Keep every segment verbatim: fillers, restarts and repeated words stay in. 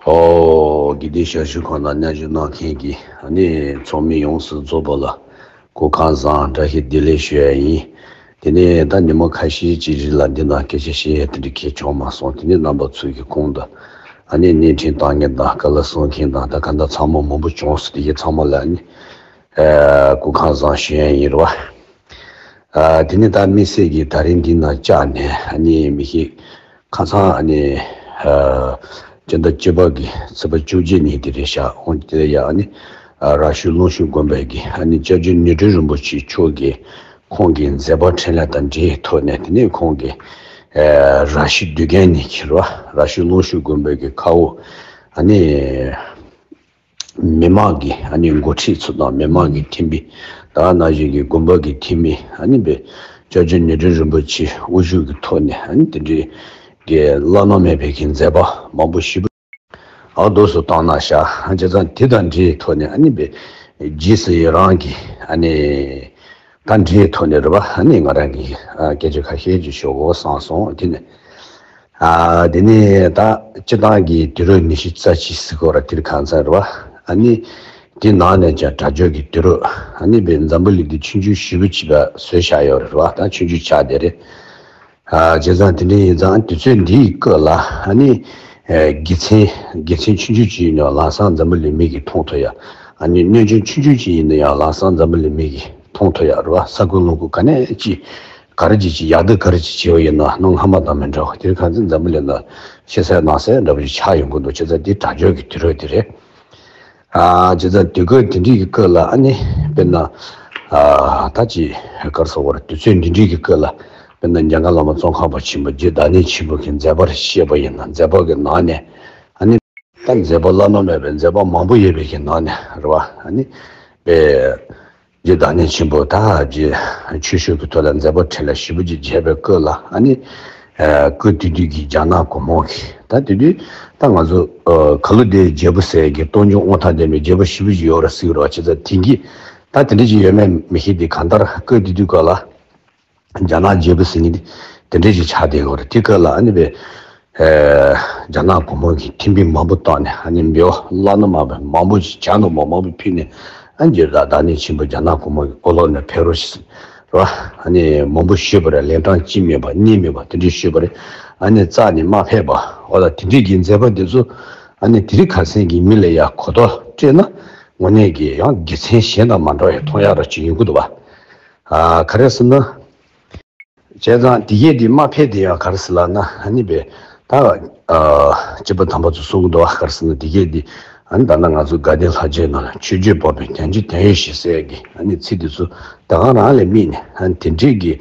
ཨོ། དགེ་ལྡན་ཞབས་ཞུ་ཁང་ནང་མཉམ་ཞུགས་གནང་མཁན་གྱི་ཨ་ནི་ཚོགས་མི་ཡོངས་སུ་རྫོགས་པ་ལ་སྐུ་ཁམས་བཟང་། བཀྲ་ཤིས་བདེ་ལེགས་ཞུ་ཡ་ཡིན། དེ་ནས་ད་ཉིན་མོ་ཁ་ཤས་ཅིག་རིང་ལ་འདི་ན་སྐད་ཆ་བཤད་ཡ་དེ་འདྲ་གང་ཡང་བྱུང་མ་སོང་། དེ་ནས་རྣམ་པ་ཚོ་གི་གོང་དུ་ཨ་ནི་སྣེ་ཁྲིད་བཏང་མཁན་དང་བཀའ་སློབ་གསུང་མཁན་དང་ད་ག་འདྲ་ཚང་མ་མང་པོ་བྱུང་སོང་། དེ་གའི་ཚང་མ་ལ་ཨ་ནི་ཨ་སྐུ་ཁམས་བཟང་ཞུ་ཡ་ཡིན་རེད་བ། ཨ་དེ་ནས་ད་དམིགས་བསལ་གྱིས་ད་རིང་འདི་ན་བཅར་ནས་ཨ་ནི་མི་ཤེས། ཁ་སང་ཨ་ནི་ཨ་སྤྱི་ཟླ་བཅུ་པ་གི་ཚེས་པ་བཅོ་བརྒྱད་ཉིན་དེ་རེད་ཤག་འོང་དེ་ཡ་ཨ་ནི་ཨ་ར་ཤུལ་ཀླུང་ཤུལ་དགོན་པའི་གི་ཨ་ནི་སྐྱབས་རྗེ་ནོར་འཁྲུལ་རིན་པོ་ཆེ་མཆོག་གིས་ཁོང་གི་མཛད་པ་འཕྲིན་ལས་དང་འབྲེལ་ཐོག་ནས། དེ་ནས་ཁོང་གི་ཨ་ར་ཤི་བསྡུས་རྒྱན་ནས་ཁྱེར་བ་ར་ཤུལ་ཀླུང་ཤུལ་དགོན་པའི་གི་མཁར་དབུ་ཨ་ནི། མི་མང་གི་ཨ་ནི་འགོ་ཁྲིད་ཚོ་དང་མི་མང་གི་ཁྲིམས་དཔོན། ད་ག་ནང་བཞིན་གྱི་དགོན་པ་གི་འཐུས་མི་ཨ་ནི་པའི་སྐྱབས་རྗེ་ནོར་འཁྲུལ་རིན་པོ་ཆེ་དབུ་བཞུགས་ཀྱི་ཐོག་ནས་ཨ་ནི་དེ་འདྲའི་གི་བླ་ན་མེད་པའི་གི་མཛད་པ་མང་པོ་ཞེ་པོ། ཨ་འདུག་སེ་བཏང་ན་ཤག་བྱས་ཙང་དེ་དང་འབྲེལ་ཐོག་ནས་ཨ་ནི་པའི་རྗེས་སུ་ཡི་རང་གི་ཨ་ནི་དང་འབྲེལ་ཐོག་ནས་རེད་བ། ཨ་ནི་ང་རང་གི་ཨ་སྐད་ཆ་ཁ་ཤས་ཅིག་ཞུ་དགོས་བསམ་སོང་། དེ་ནས། ཨ་དེ་ནས་ད་སྤྱི་བཏང་གི་དུས་རབས་ཉི་ཤུ་རྩ་གཅིག་ཟེར་དགོས་ར་དེར་གང་ཚར་རེད་བ། ཨ་ནི་དེ་ནང་ནས་ཀྱང་དྲ་ལྗོངས་ཀྱི་དུས་རབས་ཨ་ནི་པའི་འཛམ་བུ་གླིང་འདི་ཆུང་ཆུང་ཞེ་པོ་ཅིག་ལ་བཟོས་བཞག་ཡོད་རེད་བ། ད་ཆུང་ཆུང་ཆགས་བསྡད་རེད། ཨ་བྱས་ཙང་དེ་འདྲ་ཡིན་ཙང་དུས་ཚོད་འདིའི་སྐབས་ལ་ཨ་ནི་ཨ་དགེ་མཚན་དགེ་མཚན་ཆུང་ཆུང་ཅིག་ཡིན་ཡང་ལམ་སང་འཛམ་བུ་གླིང་མི་གིས་མཐོང་ཐུབ་ཡ། ཨ་ནི་གནོད་སྐྱོན་ཆུང་ཆུང་ཅིག་ཡིན་ན་ཡང་ལམ་སང་འཛམ་བུ་གླིང་མི་གིས་མཐོང་ཐུབ་ཡ་རེད་བ། ས་ཁུལ་ལུང་ཁུལ་ག་ནས་ཅིག་ག་རེ་ཅིག་ཅིག་ཡག་སྡུག་ག་རེ་ཅིག་བྱས་པ་ཡིན་ན་ནང་སྔ་མ་དང་མི་འདྲ་བ་དེར་གང་ཚེ་འཛམ་བུ་གླིང་ལ་ཤི་གསོན་ནང་གསོན་འདྲ་པོ་ཅིག་ཆགས་ཡོང་གི་འདུག་བྱས་ཙང་འདི་དྲ་ལྗོངས་ཀྱི་དུས་རབས་དེ་རེད། ཨ་བྱས་ཙང་དུས་སྐབས་དེ་འདྲའི་གི་སྐབས་ལ་ཨ་ནི་དཔེར་ན་ཨ་ད་ཅིག་ག་རེ་ཟེར་དགོས་རེད། དུས་ཚོད་འདི་འདྲའི་གི་སྐབས་ལ་དཔེར་ན་འཇམ་མགོན་བླ་མ་ཙོང་ཁ་པ་ཆེན་པོ་རྗེ་བདག་ཉིད་ཆེན་པོ་གི་མཛད་པར་བཤད་པ་ཡིན་ན་མཛད་པ་གི་ནང་ནས་ཨ་ནི་ད་མཛད་པ་བླ་ན་མེད་པའི་མཛད་པ་མང་པོ་ཡོད་པའི་གི་ནང་ནས་རེད་བ། ཨ་ནི་པའི་རྗེ་བདག་ཉིད་ཆེན་པོ་ད་རྗེ་ཆོས་ཕྱོགས་ཀྱི་ཐོག་ལ་མཛད་པ་འཕྲིན་ལས་ཞེ་པོ་ཅིག་བྱས་པའི་སྐབས་ལ་ཨ་ནི་ཨ་སྐབས་དེ་དུས་ཀྱི་རྒྱ་ནག་གོང་མ་གིས་ད་དེ་དུས་ད་ང་ཚོ་ཨ་ཁ་ལོ་བརྡའི་རྒྱལ་པོ་ཟེར་གྱི་སྟོང་རྒྱུང་དབང་ཐང་ལྡན་པའི་རྒྱལ་པོ་ཞེ་པོ་ཅིག་ཡོད་རེད་ཟེར་གྱི་རེད་བ། བྱས་ཙང་དེང་གི་ད་དེ་འདྲ་ཅིག་ཡོད་མེད་མི་ཤེས། དེ་གང་ལྟར་སྐབས་དེ་དུས་སྐབས་ལ་རྒྱ་ནག་རྒྱལ་པོ་ཟེར་མཁན་དེ་དེ་འདྲ་ཅིག་ཆགས་བསྡད་ཡོད་རེད། དེ་སྐབས་ལ་ཨ་ནི་པའི་ཨ་རྒྱ་ནག་གོང་མ་གིས་ཐེམ་སྤེལ་མང་པོ་བཏང་ནས་ཨ་ནི་འབུལ་བ་བླ་ན་མེད་པ་མང་པོ་ཞིག་ཇ་ནག་པོ་མང་པོ་ཕུལ་ནས་ཨ་ནི་རྗེ་བདག་ཉིད་ཆེན་པོ་རྒྱ་ནག་གོང་མ་གི་ཨོ་ལོ་ནས་ཕེབས་རོགས་ཞེས་རེད་བ། ཨ་ནི་མང་པོ་ཞུས་པ་རེད། ལན་གྲངས་གཅིག་མིན་པ་གཉིས་མིན་པ་དེ་འདྲ་ཞུས་པ་རེད། ཨ་ནི་རྩ་ནས་མ་ཕེབས་པ། འོ་ད་དེ་འདྲའི་གི་མཛད་པ་འདི་ཚོ་ཨ་ནི་དེ་རིང་ཁ་སང་གི་མི་ལ་ཡ་གོ་རྟོགས་སྤྲད་ན་དངོས་གནས་ཀྱི་ཡང་དགེ་མཚན་གཞན་དང་མ་འདྲ་བའི་མཐོང་ཡག་ར་ཅིག་ཡོང་གི་འདུག་བ། ཨ་ག་རེ་ཟེར་ན། བྱས་ཙང་དེ་གས་དེ་མ་ཕེབས་དེ་ཡང་ག་རེ་ཟེར་ལབ་ན་ཨ་ནི་པའི་ད་ཨ་སྤྱི་པ་དམ་པ་ཚོ་གསུང་གི་འདུག་བ། ག་རེ་ཟེར་ན་དེ་གས་དེ་ཨ་ནི་ད་ལྟ་ང་ཚོ་དགའ་ལྡན་ལྷ་རྗེ་ནང་ལ་ཆོས་བརྒྱུད་འཕགས་པའི་དོན་གྱི་དོན་ཡོད་ཞེས་ཟེར་གི་ཨ་ནི་ཚིག་དེ་ཚོ་ད་ག་རང་ལ་དམིགས་ནས་ཨ་ནི་དེ་འདྲའི་གི་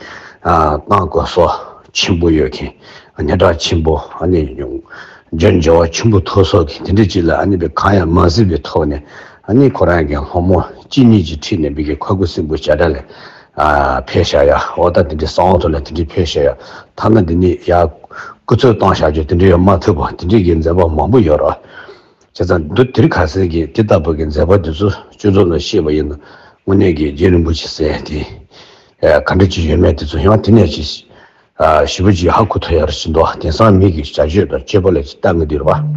ཨ་གཏམ་གོ་སོགས་ཆེན་པོ་ཡོད་མཁན་སྙན་གྲགས་ཆེན་པོ་ཨ་ནི་རྒྱུན་འབྱོར་བ་ཆེན་པོ་ཐོབ་སོགས་ཀྱི་དེ་འདྲ་ཅིག་ལ་ཨ་ནི་པའི་གང་ཡང་མ་གཟིགས་པའི་ཐོག་ནས་ཨ་ནི་ཁོ་རང་གི་སློབ་མ་གཅིག་གཉིས་ཀྱི་ཁྲིད་ནས་པའི་གི་ཁ་ཁུ་སིམ་པོ་བྱ་གྲལ་ལ་ཨ་ཕེབས་བཞག་ཡ། འོ་ད་དེ་འདྲའི་གསང་བ་ཐོག་ལ་དེ་འདྲའི་ཕེབས་བཞག་ཡ། ཐ་ན་དེ་ནས་ཡ་སྐུ་ཚབ་བཏང་བཞག་རྒྱུ་དེ་འདྲའི་ཡང་མ་ཐུབ་པ་དེ་འདྲའི་གི་མཛད་པ་མང་པོ་ཡོད་རེད། བྱས་ཙང་འདི་དེ་རིང་ཁ་སང་གི་དེ་ལྟ་བུ་གི་མཛད་པ་དེ་ཚོ་སྤྱི་ཚོགས་ལ་བཤད་པ་ཡིན་ན་དངོས་གནས་ཀྱི་རྗེ་རིན་པོ་ཆེ་ཟེར་དེ་ཨ་ག་འདྲ་ཅིག་ཡོད་མེད་དེ་ཚོ་ཡང་དེ་ནས་ཅིག་ཨ་ཞེ་པོ་ཅིག་ཧ་གོ་ཐུབ་ཡག་རེད་ཅེས་འདུག་དེང་སང་མི་གི་བྱ་སྤྱོད་དང་སྤྱོད་པ་ལ་ཅིག་ལྟ་གི་འདུག་རེད་པ།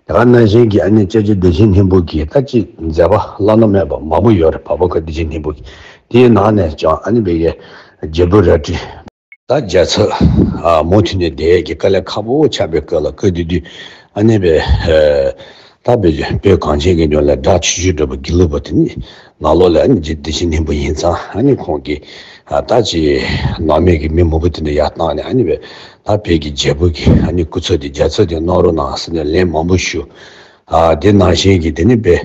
དེ་ག་ནང་བཞིན་གྱི་ཨ་ནི་སྐྱབས་རྗེ་བདེ་ཆེན་སྙིང་པོ་གི་ད་ཅིག་མཛད་པ་བླ་ན་མེད་པ་མང་པོ་ཡོད་རེད། འཕགས་པ་མཁར་བདེ་ཆེན་སྙིང་པོ་གི་དེའི་ནང་ནས་ཀྱང་ཨ་ནི་བའི་རྒྱལ་བུ་རལ་གྲི་ད་རྒྱལ་ཚབ་ཨ་མུ་མཐུད་ནས་བསྡད་ཡས་ཀྱི་དཀའ་ལས་ཁག་པོ་ཆགས་པའི་སྐབས་ལ་སྐབས་དེ་དུས་ཨ་ནི་བའི་ཨ་ད་བོད་བོད་གངས་ཅན་གྱི་ལྗོངས་ལ་དགྲ་ཆེ་ཤོས་འདྲ་པོ་དགེ་ལུགས་པ་དེ་ནི་ནང་ལོགས་ལ་ཨ་ནི་རྗེ་བདེ་ཆེན་སྙིང་པོ་ཡིན་ཙང་ཨ་ནི་ཁོང་གིས་ཨ་ད་ཅིག་ནང་མི་གི་མི་མང་པོ་དེ་འདྲ་ཡར་བཏང་ནས་ཨ་ནི་བའི་ད་བོད་ཀྱི་རྒྱལ་པོ་གི་ཨ་ནི་སྐུ་ཚབ་དེ་རྒྱལ་ཚབ་དེ་གནང་རོགས་གནང་ཟེར་ནས་ལན་མང་པོ་ཞུ། ཨ་དེ་ནང་བཞིན་གྱི་དེ་ནི་བའི་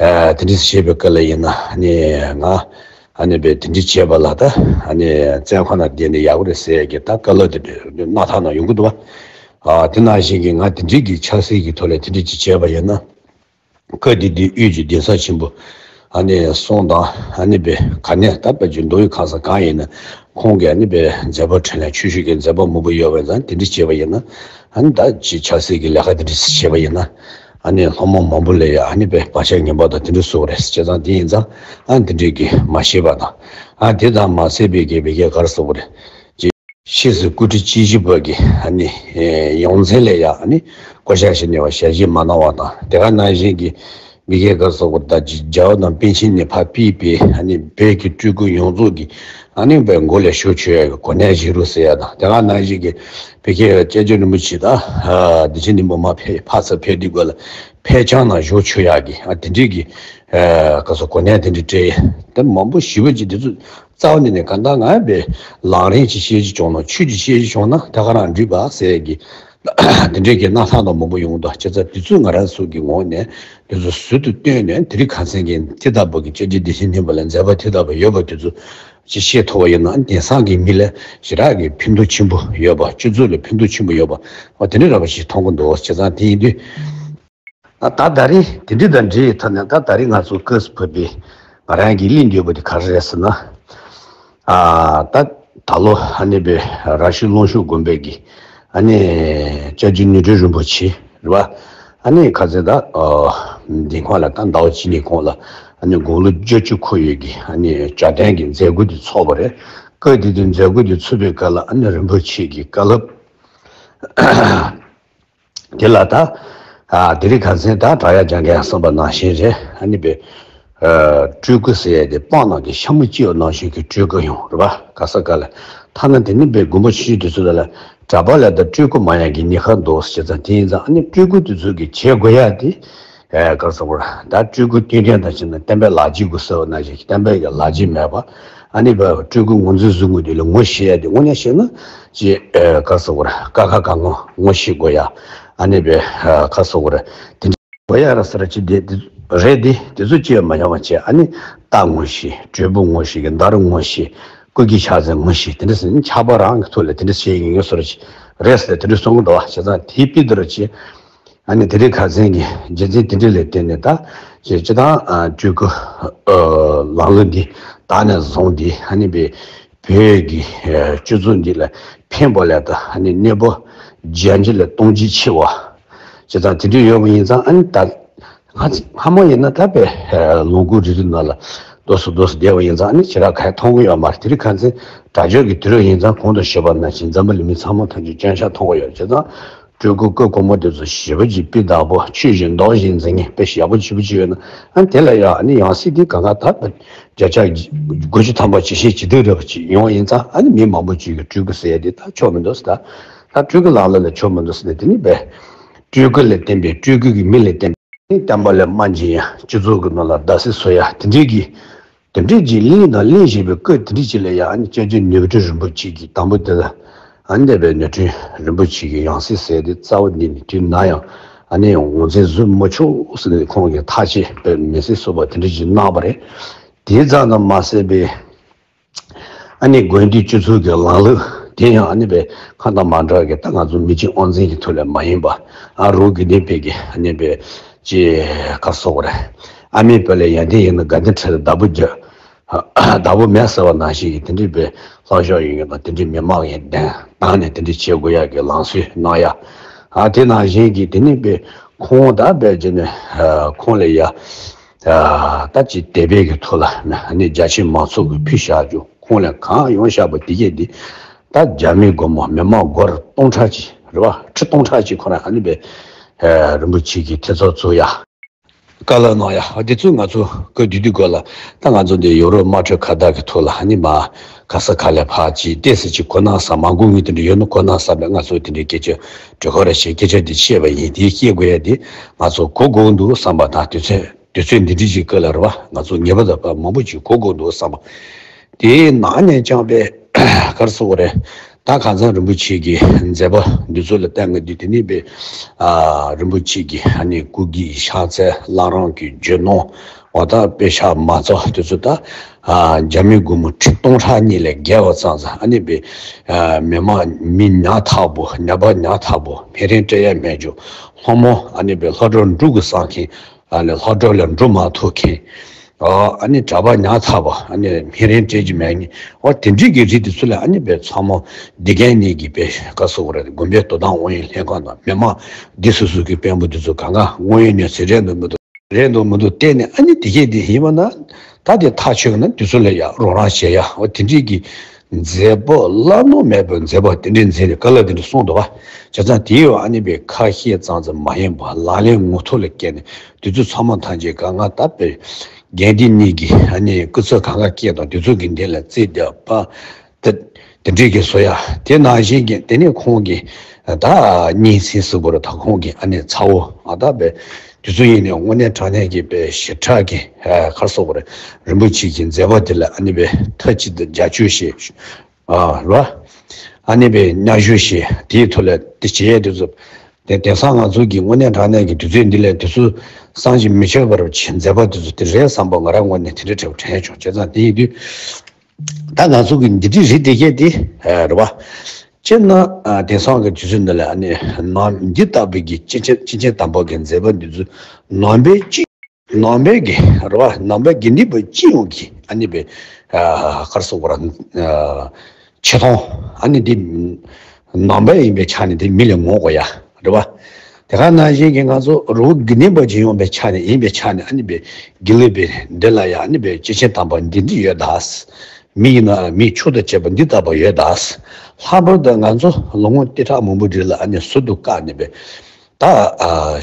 ཨ་དེ་འདྲ་བྱས་པའི་སྐབས་ལ་ཡིན་ན་ཨ་ནི་ང་ཨ་ནི་བའི་དེ་འདྲ་བྱས་པ་ལ་ད་ཨ་ནི་བཙོན་ཁང་ནང་བསྡད་ནས་ཡག་པོ་རེད་ཟེར་ཡས་ཀྱི་ད་བཀའ་སློབ་དེ་འདྲ་སྣ་ཐག་ནང་ཡོང་གི་འདུག་བ། ཨ་དེ་ནང་བཞིན་གྱི་ང་དེ་འདྲའི་གི་ཆབ་སྲིད་ཀྱི་ཐོག་ལ་དེ་འདྲ་ཅིག་བྱས་པ་ཡིན་ན། སྐབས་དེ་དུས་དབུས་ཀྱི་གདན་ས་ཆེན་པོ་ཨ་ནི་གསུམ་དང་ཨ་ནི་བའི་ག་ནས་ད་དཔེ་ཀྱི་མདོ་དབུས་ཁམས་གསུམ་གང་ཡིན་ན་ཁོང་གིས་ཨ་ནི་བའི་མཛད་པ་འཕྲིན་ལས་ཆོས་ཕྱོགས་ཀྱི་མཛད་པ་མང་པོ་ཡོད་པ་ཙང་དེ་འདྲ་བྱས་པ་ཡིན་ན་ཨ་ནི་ད་ཅིག་ཆབ་སྲིད་ཀྱི་ལས་ཀ་དེ་འདྲ་བྱས་པ་ཡིན་ན་ཨ་ནི་སློབ་མ་མང་པོ་ལ་ཡ་ཨ་ནི་བའི་བག་ཆགས་ངན་པ་དང་དེ་འདྲ་བཟོ་བ་རེད་ཟེར་བྱས་ཙང་དེ་ཡིན་ཙང་ཨ་ནི་དེ་འདྲའི་གི་མ་ཤེས་པ་དང་ཨ་དེ་དང་མ་ཟད་པའི་གི་བའི་གི་ག་རེ་ཟེར་དགོས་རེད། ཕྱིས་སུ་སྐུ་ཕྲེང་བཅུ་བཞི་པ་གི་ཨ་ནི་ཡོངས་འཛིན་ལ་ཡང་ཨ་ནི་བསྐོ་བཞག་བྱས་ནས་བ་ཞལ་བཞེས་མ་གནང་བ་དང་། དེ་ག་ནང་བཞིན་གྱི་མི་སྒེར་ག་སོགས་པ་ད་རྒྱ་བོད་དང་པཎ་ཆེན་ནས་ཕར་ཕུད་པའི་ཨ་ནི་བོད་ཀྱི་སྤྲུལ་སྐུ་ཡོངས་རྫོགས་ཀྱི་ཨ་ནི་བའི་མགོ་ལ་ཞུགས་ཆོག་ཡ་གི་གོ་གནས་བཞེས་རོགས་ཟེར་ཡ་དང་། དེ་ག་ནང་བཞིན་གྱི་བོད་ཀྱི་སྐྱབས་རྗེ་རིན་པོ་ཆེ་དང་བདེ་ཆེན་སྙིང་པོ་མར་ཕེབས་ཕར་ཚུར་ཕེབས་དུས་སྐབས་ལ་ཕེབས་བྱང་ནང་བཞུགས་ཆོག་ཡ་གི་ཨ་དེ་འདྲའི་གི་ག་སོགས་གོ་གནས་དེ་འདྲ་སྤྲད་ཡ་དེ་མང་པོ་ཞེ་པོ་ཅིག་དེ་ཚོ། རྩ་བ་ནས་ནས་གང་ལྟར་ང་བས་ལམ་རིམ་གྱི་བཤད་རྒྱུ་བྱུང་ན། ཆོས་ཀྱི་བཤད་རྒྱུ་བྱུང་ན་ད་ག་རང་འགྲིག་པ་ཟེར་གྱི་དེ་འདྲའི་གི་རྣམ་ཐར་དང་མང་པོ་ཡོང་འདུག་བྱས་ཙང་དེ་ཚོ་ང་རང་ཚོ་གི་ངོས་ནས་དེ་ཚོ་ཟུར་དུ་བཏོན་ནས་དེ་རིང་ཁ་སང་གི་དེ་ལྟ་བུ་གི་སྐྱབས་རྗེ་བདེ་ཆེན་སྙིང་པོ་ལ་མཛད་པ་དེ་ལྟ་བུ་ཡོད་པ་དེ་ཚོ་ཅིག་བཤད་ཐུབ་པ་ཡིན་ན་དེང་སང་གི་མི་ལ་ཞེ་དྲག་གི་ཕན་ཐོགས་ཆེན་པོ་ཡོད་པ། སྤྱི་ཚོགས་ལ་ཕན་ཐོགས་ཆེན་པོ་ཡོད་པ་འོ་དེ་འདྲ་འདྲ་པོ་ཞིག་མཐོང་གི་འདུག་བྱས་ཙང་དེ་ཡིན་དུས། ད་ད་རེས་དེ་འདྲ་དང་འབྲེལ་བའི་ཐོག་ནས་ད་ད་རེས་ང་ཚོ་སྐབས་སུ་བབས་པའི་ང་རང་གི་གླེང་འདོད་པ་དེ་ག་རེ་རེད་ཟེར་ན། ཨ་ད་ད་ལོ་ཨ་ནི་པའི་ར་ཤི་ལུང་ཤུར་དགོན་པའི་གི་ཨ་ནི་སྐྱབས་རྗེ་ནོར་འཁྲུལ་རིན་པོ་ཆེ་རེད་པ། ཨ་ནི་ཁ་ཚེ་ད་འདི་ཁོང་ལ་ད་ཟླ་བ་གཅིག་གཉིས་གོང་ལ་ཨ་ནི་དགུང་ལོ་བརྒྱད་ཅུ་འཁོར་ཡོད་གི་ཨ་ནི་གྱ་སྟོན་གི་མཛད་སྒོ་དེ་ཚོགས་པ་རེད། སྐབས་དེ་དུས་མཛད་སྒོ་དེ་ཚོགས་པའི་སྐབས་ལ་ཨ་ནི་རིན་པོ་ཆེ་གི་བཀའ་སློབ། དེ་ལ་ད་ཨ་དེ་རིང་ཁ་སང་ད་དྲ་ཡག་རྒྱ་འགས་གསུངས་པ་ནང་བཞིན་རེད། ཨ་ནི་པའི་ཨ་སྤྲུལ་སྐུ་ཟེར་ཡ་དེ་སྤང་ནང་གི་ཤ་མུ་གཅིག་ནང་བཞིན་གྱི་སྤྲུལ་སྐུ་ཡོང་རེད་པ། ག་ས་ག་ལ་ཐ་ན་དེ་ནི་པའི་མགོན་པོ་ཆེན་དེ་ཚོ་ལ་གྲྭ་པ་ལ་ད་སྤྲུལ་སྐུ་མང་ཡག་གི་ཉེན་ཁ་འདུག་ཟེར་ཙང་། དེ་ཡིན་ཙང་ཨ་ནི་སྤྲུལ་སྐུ་དེ་ཚོ་གི་བྱེད་དགོས་ཡ་དེ་ཨ་ག་ས་བར་ད་སྤྲུལ་སྐུ་སྟོན་མཁན་དང་བྱས་ན་བསྟན་པའི་ལག་རྗེས་དགོས་ཟེར་བ་ནང་བཞིན་བསྟན་པའི་གི་ལག་རྗེས་མེད་པ། ཨ་ནི་པའི་སྤྲུལ་སྐུ་ངོས་འཛིན་བཟོ་དགོས་དུས་ལ་ངོ་ཤེས་ཡ་དེ་དངོས་གནས་བཤད་ན། ཅེས་ཨ་ག་ཟེར་དགོས་རེད། ཀ་ཁ་ག་ང་ངོ་ཤེས་དགོས་ཡ། ཨ་ནི་པའི་ཨ་ག་ཟེར་དགོས་རེད། དེ་འདྲ་དགོས་ཡ་ར་ཟེར་ཅིག་དེ་དེ་རེད། དེ་དེ་ཚོ་ཅི་ཡང་མ་ཡོང་བ་བྱས། ཨ་ནི་རྟ་ངོ་ཤེས། དྲིལ་བུ་ངོ་ཤེས། གི་མདའ་རུ་ངོ་ཤེས། སྐུ་གི་ཕྱག་མཚན་ངོ་ཤེས། དེ་འདྲ་ཟེར་ནས་ཆགས་པ་རང་གི་ཐོག་ལ་དེ་འདྲ་བྱས་ཡིན་ངེས་ཟེར་ཅིག་རེད་ཟེར་དེ་འདྲ་གསུང་གི་འདུག་བ། བྱས་ཙང་དེའི་དཔེ་དེ་རུ་ཅིག་ཨ་ནི་དེ་རིང་ཁ་སང་གི་རྒྱུ་མཚན་དེ་འདྲ་ལ་བརྟེན་ནས་ད་ཅེས་སྤྱི་བཏང་ཨ་སྤྲུལ་སྐུ་ཨ་ལམ་ལུགས་འདི་ད་ནས་བཟུང་སྟེ་ཨ་ནི་པའི་བོད་ཀྱི་ཨ་སྤྱི་ཚོགས་འདི་ལ་ཕན་པ་ལས་ད་ཨ་ནི་གནོད་པ་རྒྱ་འཇིག་ལས་སྟོང་འཇིག་ཆེ་བ། བྱས་ཙང་དེ་འདྲ་ཡོད་པ་ཡིན་ཙང་ཨ་ནི་ད་ང་ཚོ་སྔ་མོ་ཡིན་ན་ད་པའི་ཨ་ལོ་འཁོར་རིག་རིག་ནང་ལ་རྡོ་སོ་རྡོ་སོ་བསྡད་པ་ཡིན་ཙང་ཨ་ནི་ཞེ་དྲག་ག་ཡ་མཐོང་གི་ཡོད་མ་རེད། དེ་རིང་ཁ་སང་དྲ་ལྗོངས་ཀྱི་དུས་རབས་ཡིན་ཙང་གོང་དུ་ཞུས་པ་ནང་བཞིན་འཛམ་བུ་གླིང་མི་ཚང་མ་ཐམས་ཅད་སྐྱོན་ཆ་མཐོང་གི་ཡོད། བྱས་ཙང་སྤྲུལ་སྐུ་སྐུ་གོང་མ་དེ་ཚོ་ཞེ་པོ་ཅིག་སྤུས་དག་པོ་ཆོས་བཞིན་མདོག་བཞིན་འཛིན་མཁན་དཔེ་ཞེ་པོ་ཅིག་ཡོད་ན། ཨ་དེ་ལ་ཡང་ཨ་ནི་ཡང་སྲིད་དེ་གང་ག་ད་བརྒྱ་ཆ་དགུ་བཅུ་ཐམ་པ་ཇི་བཞིན་ཇི་བདེ་འདྲ་པོ་ཅིག་ཡོང་ཡིན་ཙང་ཨ་ནི་མི་མང་པོ་ཅིག་གིས་སྤྲུལ་སྐུ་ཟེར་ཡ་དེ་ད་ཆོག་མི་འདུག་ཟེར། ད་ད་སྤྲུལ་སྐུ་ལག་ལེན་ལ་ཆོག་མི་འདུག་ཟེར་ནས། དེ་ནི་པས་སྤྲུལ་སྐུ་ལ་བརྟེན་པའི་སྤྲུལ་སྐུ་གི་མི་ལ་བརྟེན་པའི་བསྟན་པ་ལ་དམའ་འཛིན་ཡ། སྤྱི་ཚོགས་ཀྱི་ནང་ལ་བརྡབ་གསིག་བཟོ་ཡ། དེ་འདྲའི་གི་དེ་འདྲའི་ཅིག་གླེང་དང་གླེང་བཞིན་པའི་སྐབས་དེ་འདྲའི་ཅིག་ལ་ཡང་ཨ་ནི་སྐྱབས་རྗེ་ནོར་བུ་རིན་པོ་ཆེ་གིས་དང་པོ་དེ་ལ་ཨ་ནི་འདས་པའི་ནོར་འཁྲུལ་རིན་པོ་ཆེ་གི་ཡང་སྲིད་ཟེར་དེ་རྩ་བ་ནས་ནི་དུས་ན་ཡང་ཨ་ནི་ངོས་འཛིན་བཟོ་མི་ཆོག་ཟེར་ནས་ཁོང་གིས་ཐག་བཅད་པའི་མི་སེར་སོགས་པ་དེ་འདྲ་ཅིག་གནང་བ་རེད། དེའི་རྩ་ཙམ་མ་ཟད་པའི་ཨ་ནི་དགོན་སྡེ་སྤྱི་ཚོགས་ཀྱི་ལམ་ལུགས་དེ་ཡང་ཨ་ནི་པའི་ཁ་དང་མ་འདྲ་གི་ད་ང་ཚོ་མི་གཅིག་དབང་འཛིན་གྱི་ཐོག་ལས་མ་ཡིན་པ། ཨ་རོགས་དགེ་ལྡན་པའི་གི་ཨ་ནི་པའི་ཅེས་ག་སོགས་རེད། ཨ་མའི་བུ་ལ་ཡོན་ཏན་ཡོད་ན་དགའ་ལྡན་ཁྲི་ལ་བདག་པོ་རྒྱག་བདག་པོ་མེད་ཟེར་བ་ནང་བཞིན་གྱི་དེ་འདྲའི་པའི་ལྷག་ཤོས་ཡོད་ཡོད་དང་། དེ་འདྲའི་མི་མང་ཡང་བདམས་བཏང་ནས་དེ་འདྲའི་བྱེད་དགོས་ཡག་གི་ལམ་སྲོལ་གནང་ཡ། ཨ་དེ་ནང་བཞིན་གྱི་དེ་ནི་པའི་ཁོང་ད་པའི་རྗེས་ནས་ཁོང་ལ་ཡ་ད་ཅིག་དད་པའི་གི་ཐོག་ལ་ཨ་ནི་རྒྱ་ཆེའི་མང་ཚོགས་ཀྱིས་ཕུལ་བཞག་རྒྱུ། ཁོང་ལ་གང་ཡོང་བཞག་པ་དེ་གས་དེ་ད་རྒྱ་མི་སྒོར་མོ་མི་མང་སྒོར་སྟོང་ཕྲག་གཅིག་རེད་བ། ཁྲི་སྟོང་ཕྲག་གཅིག་ཁོ་རང་ཨ་ནི་པའི་རིན་པོ་ཆེ་གི་ཐེབས་རྩ་བཙུགས་ཡ། བཀའ་སློབ་གནང་ཡ། ཨ་དེ་ཚོ་ང་ཚོ་སྐབས་དེ་དུས་སྐབས་ལ་ད་ང་ཚོ་འདི་ཡོ་རོབ་དམག་འཁྲུག་ཁ་བརྡ་གི་ཐོག་ལ་ཨ་ནི་མ་ག་ས་ག་ལ་ཕར་ཅིག་ཏོག་ཙམ་ཅིག་གོ་གནང་ས་མ་གོ་ངེས་དེ་འདྲ་ཡོད་ན་གོ་གནང་ས་མེད། ང་ཚོ་དེ་འདྲའི་སྐད་ཆ་དྲི་ཁོ་ར་བྱས་སྐད་ཆ་འདི་བཤད་པ་ཡིན། དེ་བཤད་དགོས་ཡ་དེ་ང་ཚོ་གོ་དགོས་འདུག་བསམ་པ་དང་། དུས་ཚོད་དུས་ཚོད་འདི་འདྲ་ཅིག་སྐབས་ལ་རེད་བ། ང་ཚོ་ངེས་པར་དུ་ཕར་མང་པོ་ཅིག་གོ་དགོས་འདུག་བསམ་པ། དེའི་ནང་ནས་ཀྱང་པས་ག་རེ་ཟེར་དགོས་རེད། ད་ཁ་སང་རིན་པོ་ཆེ་གི་མཛད་པ་འདི་ཚོ་ལ་བལྟས་ང་དུས་དེ་ནས་པས་ཨ་རིན་པོ་ཆེ་གི་ཨ་ནི་སྐུ་གི་ཕྱག་འཚལ་བླ་བྲང་གི་རྒྱུ་ནོར་འོ་ད་དཔེ་ཆ་མ་ཚོགས་དེ་ཚོ་ད་ཨ་རྒྱ་མི་སྒོར་མོ་ཁྲི་སྟོང་ཕྲག་གཉིས་ལས་བརྒལ་བ་ཙམ་ཙམ་ཨ་ནི་པས་ཨ་མི་མང་མི་ཉག་ཐག་པོ་ཉག་པ་ཉག་ཐག་པོ་སྨན་རིན་སྤྲད་ཡ་མེད་རྒྱུ། སློང་མོ་ཨ་ནི་པས་སློབ་གྲྭ་འགྲོ་དགོས་བསམ་མཁན། ཨ་ནི་སློབ་གྲྭ་ལ་འགྲོ་མ་ཐུབ་མཁན། ཨ་ཨ་ནི་གྲྭ་པ་ཉག་ཐག་པ་ཨ་ནི་སྨན་རིན་སྤྲད་རྒྱུ་མེད་མཁན། ཨོ་དེ་འདྲའི་གི་རིགས་དེ་ཚོ་ལ་ཨ་ནི་པའི་ཚང་མ་འདི་གན་ནས་ཀྱི་པའི་ག་རེ་ཟེར་དགོས་རེད། དགོན་པའི་དོ་དམ་ཨུ་ཡོན་ལྷན་ཁང་དང་མི་མང་འདི་སོ་སོ་གི་དཔོན་པོ་དེ་ཚོ་གང་ག་དངོས་ཡོད་གནས་ཚུལ་རེད་འདུག་མི་འདུག་རེད་འདུག་མི་འདུག་བལྟས་ནས་ཨ་ནི་དེ་གས་དེ་ཡིན་པ་ན་ད་དེ་ཐག་ཆོད་ན་དེ་ཚོ་ལ་ཡ་རོགས་རམ་བྱེད་ཡ། ཨོ་དེ་འདྲའི་གི་ མཛད་པ་བླ་ན་མེད་པའི་མཛད་པ་དེ་འདྲའི་མཛད་ནས་བཀའ་སློབ་དེ་འདྲ་གསུངས་འདུག་བ། བྱས་ཙང་དེའི་འོག་ཨ་ནི་པའི་ཁ་བཤད་ཙམ་ཙམ་མ་ཡིན་པར་ལག་ལེན་ངོ་ཐོག་ལ་བཀལ་ནས་དུས་ཚོད་ཚང་མ་ཐམས་ཅད་ག་ང་ད་པའི་དགེ་འདུན་གཉིས་ཀྱི་ཨ་ནི་སྐུ་ཚེ་གང་ག་སྐྱེལ་དང་དུས་ཚོད་ཀྱི་འདི་ལ་རྩིས་བརྒྱབ་པ། དེ་དེ་འདྲའི་གི་བཟོ་ཡ་དེ་ནང་བཞིན་གྱི་དེ་ནས་ཁོང་གིས་ད་གཉིས་ཚན་ཟེར་དགོས་རེད། ད་ཁོང་གིས་ཨ་ནི་ཚ་བོ་ཨ་ད་པའི་དུས་ཚོད་ཡིན་ནས་དངོས་གནས་དྲང་གནས་ཀྱི་པའི་ཞེ་དྲག་གི་ཨ་ག་རེ་ཟེར་དགོས་རེད། རིན་པོ་ཆེ་གི་མཛད་པ་དེ་ལ་ཨ་ནི་པའི་མཐའ་གཅིག་ཏུ་རྒྱབ་སྐྱོར་བྱས། ཨ་རོ། ཨ་ནི་པའི་སྙན་ཞུ་བྱས་དེའི་ཐོག་ལ་དེ་བྱེད་ཡས་དེ་ཚོ། དེ་དེང་སང་ང་ཚོ་གི་དངོས་གནས་དྲང་གནས་ཀྱི་དུས་ཚོད་འདི་ལ་དུས་ཚོད་བསམ་གྱིས་མི་ཁྱབ་པར་བྱས་མཛད་པ་དེ་ཚོ་དེ་རེད་བསམ་པ་ང་རང་ངོས་ནས་དེ་འདྲ་འདྲ་པོ་དྲན་བྱུང་། བྱས་ཙང་དེ་ཡིན་དུས། ད་ང་ཚོ་གི་འདི་འདྲའི་རིགས་དེ་གས་དེ་རེད་བ། སྤྱིར་ན་དེང་སང་གི་དུས་ཚོད་འདི་ལ་ཨ་ནི་ནང་འདི་ལྟ་བུའི་གི་སྤྱི་ཆེན་སྤྱི་ཆེན་དམ་པ་གི་མཛད་པ་འདི་ཚོ་ནང་པའི་སྤྱི་ནང་པའི་གི་རེད་བ། ནང་པའི་དགེ་འདུན་པ་སྤྱི་ཡོངས་ཀྱི་ཨ་ནི་པའི་ཨ་ག་རེ་ཟེར་དགོས་ར། ཨ་ཆེ་མཐོང་ཨ་ནི་དེ་ནང་པ་ཡིན་པའི་ཆ་ནས་དེ་མི་ལ་ངོ་དགོས་ཡ་རེད་བ། དེ་ག་ནང་བཞིན་གྱི་ང་ཚོ་རི་བོ་དགེ་ལྡན་པ་སྤྱི་ཡོངས་པའི་ཆ་ནས་ཡིན་པའི་ཆ་ནས་ཨ་ནི་པའི་དགེ་ལུགས་པའི་འདི་ལ་ཡ་ཨ་ནི་པའི་སྤྱི་ཆེན་དམ་པ་འདི་འདི་ཡོད་ད། མི་ཡིན་ན་མིའི་ཆོས་དང་བཅས་པ་འདི་ལྟ་བུ་ཡོད་ད། ལྷག་པར་དུ་ང་ཚོ་ལོ་ངོ་སྟེང་ཕྲག་མང་པོ་རིང་ལ་ཨ་ནི་ཟུར་དུ་བཀག་ནས་པའི་ད་ཨ་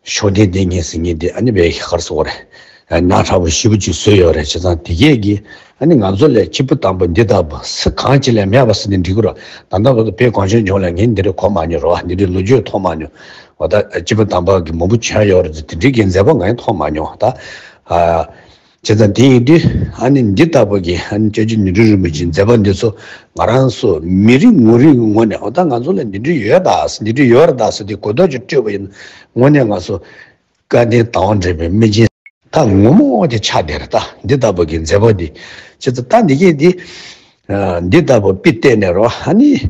ཤོག་ལྡན་ལྡན་ངེས་ཟིན་ངེས་དེ་ཨ་ནི་བས་ཧར་སོགས་རེད། ཉག་ཕྲ་བོ་ཞེ་པོ་ཅིག་བཟོས་ཡོད་རེད། བྱས་ཙང་དེ་གས་ཀྱིས་ཨ་ནི་ང་ཚོ་ལས་སྐྱེས་བུ་དམ་པ་འདི་ལྟ་བུ་སུ་གང་ཅི་ལས་མེད་པ་ཟེར་ནས་འགྲིག་གི་རེད། ད་ལྟ་བར་དུ་བོད་གངས་ཅན་ལྗོངས་ལ་ངས་འདི་འདྲ་གོ་མ་མྱོང་རེད་བ། འདི་འདྲའི་ལོ་རྒྱུས་མཐོང་མ་མྱོང་། འོ་ད་སྐྱེས་བུ་དམ་པ་གི་མང་པོ་བྱོན་ཡོད་རེད། དེ་འདྲའི་གི་མཛད་པ་ངས་མཐོང་མ་མྱོང་ད། ཨ། བྱས་ཙང་དེ་ཡིན་དུས་ཨ་ནི་འདི་ལྟ་བུ་གི་ཨ་ནི་སྐྱབས་རྗེ་ཉི་སྤྲུལ་རིན་པོ་ཆེའི་མཛད་པ་འདི་ཚོ་ང་རང་ཚོ་མི་རིགས་ངོ་རིགས་ཀྱི་ངོས་ནས་འོ་ད་ང་ཚོ་ལ་འདི་འདྲ་ཡོད་ད་ཟེར། འདི་འདྲ་ཡོད་རེད་ད་ཟེར་དེ་གོ་རྟོགས་ཅིག་སྤྲོད་པ་ཡིན་ན་དངོས་གནས་ང་ཚོ་སྐལ་ལྡན་དང་བ་འདྲེས་པའི་སྨན་ཆེན་ད་ངོ་མ་དེ་ཆགས་བསྡད་རེད། ད་འདི་ལྟ་བུ་གི་མཛད་པ་འདི་བྱས་ཙང་ད་འདི་གས་འདི་ཨ་འདི་ལྟ་བུ་དཔེ་བལྟས་ནས་རོ་ཨ་ནི་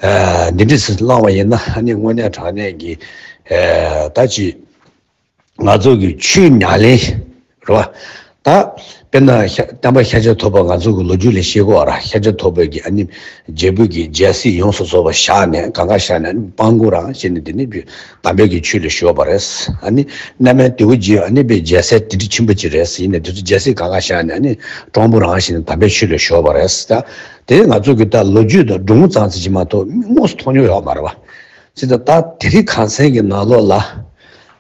ཨ་འདི་འདྲ་ཞིག་བླངས་པ་ཡིན་ན་ཨ་ནི་དངོས་གནས་དྲང་གནས་ཀྱི་ཨ་ད་ཅི། ང་ཚོ་གི་ཆོས་ཉམས་ལེན་རེད་བ། ད་དཔེར་ན་ཤ་བསྟན་པ་ཤཱཀྱ་ཐུབ་པ་ང་ཚོ་གི་ལོ་རྒྱུས་ལས་ཤེས་དགོས་ར། ཤཱཀྱ་ཐུབ་པའི་གི་ཨ་ནི་རྒྱལ་པོ་གི་རྒྱལ་སྲིད་ཡོངས་སུ་རྫོགས་པ་བཞག་ནས་གང་ག་བཞག་ནས་ཨ་ནི་དཔང་པོ་རང་བྱས་ནས་དེ་ནི་བོད་དམ་པའི་གི་ཆོས་ལ་ཞུགས་པ་རེད། ཨ་ནི་གནས་མལ་དེའུ་རྗེ་ཨ་ནི་བའི་རྒྱལ་སྲས་དེ་འདྲ་ཆེན་པོ་ཅིག་རེད། ཡིན་ནའི་དེ་ཚོ་རྒྱལ་སྲིད་གང་ག་བཞག་ནས་ཨ་ནི་དཔང་པོ་རང་བྱས་ནས་དམ་པའི་ཆོས་ལ་ཞུགས་པ་རེད། ད་དེ་ང་ཚོ་གི་ད་ལོ་རྒྱུས་དང་སྒྲུང་ཙམ་ཙམ་ཅིག་མ་གཏོགས་དངོས་སུ་མཐོང་མྱོང་ཡོད་མ་རེད་བ། ཅི་ད་ལྟ་དེ་རིང་ཁ་སང་གི་ནང་ལོགས་ལ་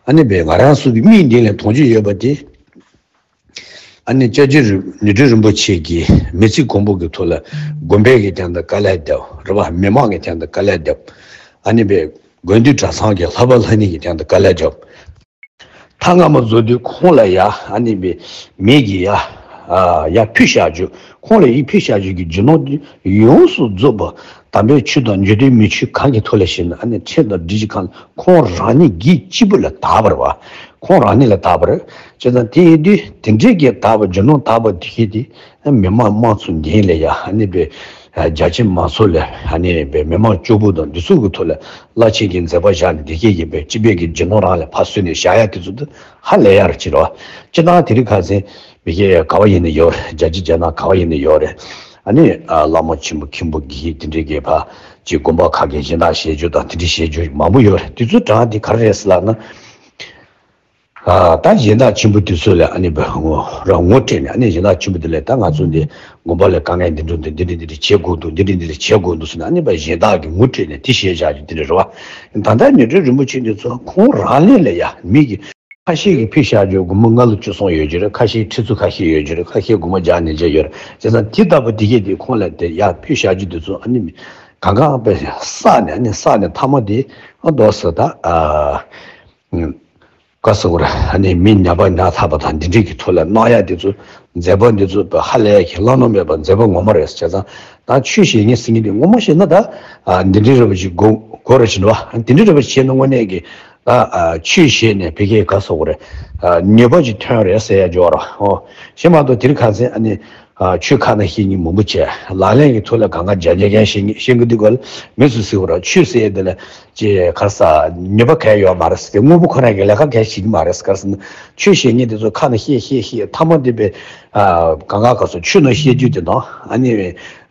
ཨ་ནི་བས་ང་རང་ཚོ་གི་མིག་མདུན་ལ་མཐོང་རྒྱུ་ཡོད་པ་དེ། ཨ་ནི་སྐྱབས་རྗེ་རིན་ཉི་སྤྲུལ་རིན་པོ་ཆེ་གིས་མི་ཚེ་གང་པོ་གི་ཐོག་ལ་དགོན་པའི་གི་སྟེང་དུ་དཀའ་ལས་བརྒྱབ་རེད་བ། མི་མང་གི་སྟེང་དུ་དཀའ་ལས་བརྒྱབ། ཨ་ནི་བས་དགོན་སྡེ་གྲྭ་ཚང་གི་ལྷ་པ་ལྷ་ནི་གི་སྟེང་དུ་དཀའ་ལས་བརྒྱབ། ཐ་སྔ་མ་བཟོ་དུས་ཁོང་ལ་ཡ་ཨ་ནི་བས་མི་གི་ཡ་ཨ་ཡ་ཕུལ་བཞག་རྒྱུ། ཁོང་ལ་ཡི་ཕུལ་བཞག་རྒྱུ་གི་རྒྱུ་ནོར་དེ་ཡོངས་སུ་རྫོགས་པ་དམ་པའི་ཆོས་དང་འཇིག་རྟེན་མི་ཆོས་གང་གི་ཐོག་ལ་ཞིག་ན་ཨ་ནི་ཁྲིམས་དང་སྒྲིག་གཞི་གང་ཁོང་རང་ཉིད་སྒེར་གཅིག་པུ་ལ་དག་པ་རེད་བ། ཁོང་རང་ཉིད་ལ་དག་པ་རེད། བྱས་ཙང་དེ་ཡིན་དུས་དེ་འདྲའི་གི་དག་པ་རྒྱུ་ནོར་དག་པ་དེ་གི་དེ་མི་མང་དམངས་ཚོ་འདི་ལ་ཡ་ཨ་ནི་བས་རྒྱ་ཆེ་མང་ཚོགས་ལ་ཨ་ནི་བས་མི་མང་སྐྱོ་པོ་དང་འདི་ཚོ་གི་ཐོག་ལ་རླབས་ཆེན་གྱི་མཛད་པ་བཞག་ནས་དེ་གི་ཡིན་པས་སྤྱི་པའི་གི་རྒྱུ་ནོར་རང་ལ་ཕར་གསོས་ནས་བཞག་ཡ་དེ་ཚོ་དེ་ཧ་ལས་ཡ་རེད་ཅེས་རེད་བ། སྤྱིར་བཏང་དེ་རིང་ཁ་སང་མི་སྐྱ་ག་བ་ཡིན་ན་ཡོད་རེད། རྒྱ་ཆེ་རྒྱ་ནག་ག་བ་ཡིན་ན་ཡོད་རེད། ཨ་ནི་ཨ་བླ་མ་ཆེན་པོ་མཁན་པོ་དགེ་བཤེས་དེ་འདྲའི་གི་ཕ་ཅིག་དགོན་པ་ཁག་གི་སྦྱིན་བདག་བྱེད་རྒྱུ་དང་དེ་འདྲའི་བྱེད་རྒྱུ་མང་པོ་ཡོད་རེད། དེ་ཚོའི་གྲས་དེ་ག་རེ་རེད་ཟེར་ལབ་ན། ཨ་ད་སྦྱིན་བདག་ཆེན་པོ་དེ་ཚོ་ལ་ཨ་ནི་བ་ངོ་རང་ངོ་སྤྲད་ནས་ཨ་ནི་སྦྱིན་བདག་ཆེན་པོ་དེ་ལ་ད་ང་ཚོ་འདི་དགོན་པ་ལ་དཀའ་ངལ་འདི་འདྲ་འདི་འདི་འདྲ་འདི་འདྲ་བྱེད་དགོས་འདུག་འདི་འདྲ་འདི་འདྲ་བྱེད་དགོས་འདུག་ཟེར་ནས་ཨ་ནི་བ་སྦྱིན་བདག་གི་ངོ་སྤྲད་ནས་དེ་བྱས་བཞག་རྒྱུ་དེ་འདྲ་རེད་བ། ད་ལྟ་ཉི་སྤྲུལ་རིན་པོ་ཆེ་འདི་ཚོ་ཁོང་རང་ལས་ལ་ཡ་མི་གི་ཁ་ཤས་ཀྱིས་ཕུལ་བཞག་རྒྱུ་སྒོར་མོ་ལྔ་ལོ་བཅུ་གསུམ་ཡོད་རྒྱུ་རེད། ཁ་ཤས་ཁྲི་ཚོ་ཁ་ཤས་ཡོད་རྒྱུ་རེད། ཁ་ཤས་སྒོར་མོ་བརྒྱ་ནས་བརྒྱ་ཡོད་རེད། བྱས་ཙང་དེ་ལྟ་བུ་དེ་གས་དེ་ཁོང་ལ་དེ་ཡར་ཕུལ་བཞག་རྒྱུ་དེ་ཚོ་ཨ་ནི་གང་གང་དཔེ་བསགས་ནས་ཨ་ནི་བསགས་ནས་མཐའ་མ་དེ་ཨ་རྡོ་སི་ད་ཨ་ག་སོ་གོ་ར་ཨ་ནི་མི་ཉམས་པ་ཉག་ཕྲ་བ་དང་འདི་འདྲའི་གི་ཐོག་ལ་གནང་ཡ་དེ་ཚོ་མཛད་པ་འདི་ཚོ་ཧ་ལས་ཡ་གི་བླ་ན་མེད་པ་མཛད་པ་ངོ་མ་རེད། བྱས་ཙང་ད་ཆོས་བཤད་མཁན་ཟེར་མཁན་དེ་ངོ་མ་བཤད་ན་ད་ཨ་འདི་འདྲའི་རེ་བ་ཞིག་དགོས་དགོས་རེད་བྱས་ནས་བ། འདི་འདྲའི་རེ་བ་བྱས་ན་དངོས་གནས་ཀྱི་ད་ཨ་ཆོས་བཤད་ནས་བོད་སྐད་ག་སོགས་རེད། ཨ་ནུས་པ་ཅིག་ཐོན་རེད་ཟེར་ཡ་འཇོག་ར། ཨོ་གཞན་མ་གཏོགས་དེ་རིང་ཁ་སང་ཨ་ནི་ཨ་ཆོས་ཁ་ནང་བཤད་མཁན་མང་པོ་བྱས། ལག་ལེན་གྱི་ཐོག་ལ་གང་ག་རྒྱ་རྒྱ་རྒྱ་བཤད་མཁན་བཤད་མཁན་འདི་ག་ལ་མི་སུ་ཟེར་བ་ར། ཆོས་ཟེར་ཡ་དེ་ལ་ཅེས་ག་རེ་ཟ་ནུས་པ་གང་ཡང་ཡོད་མ་རེད་ཟེར། དེ་དངོས་པོ་ཁོ་རང་གི་ལས་ཀ་གང་ཡང་བྱེད་ཀྱི་མ་རེད་ཟེར། ག་རེ་ཟེར་ན་ཆོས་བཤད་མཁན་དེ་ཚོ་ཁ་ནང་བཤད་བཤད་བཤད་མཐའ་མ་དེ་པའི་ཨ་གང་ག་ག་སོ་ཆོས་ནང་བཤད་རྒྱུ་དེ་དང་ཨ་ནི་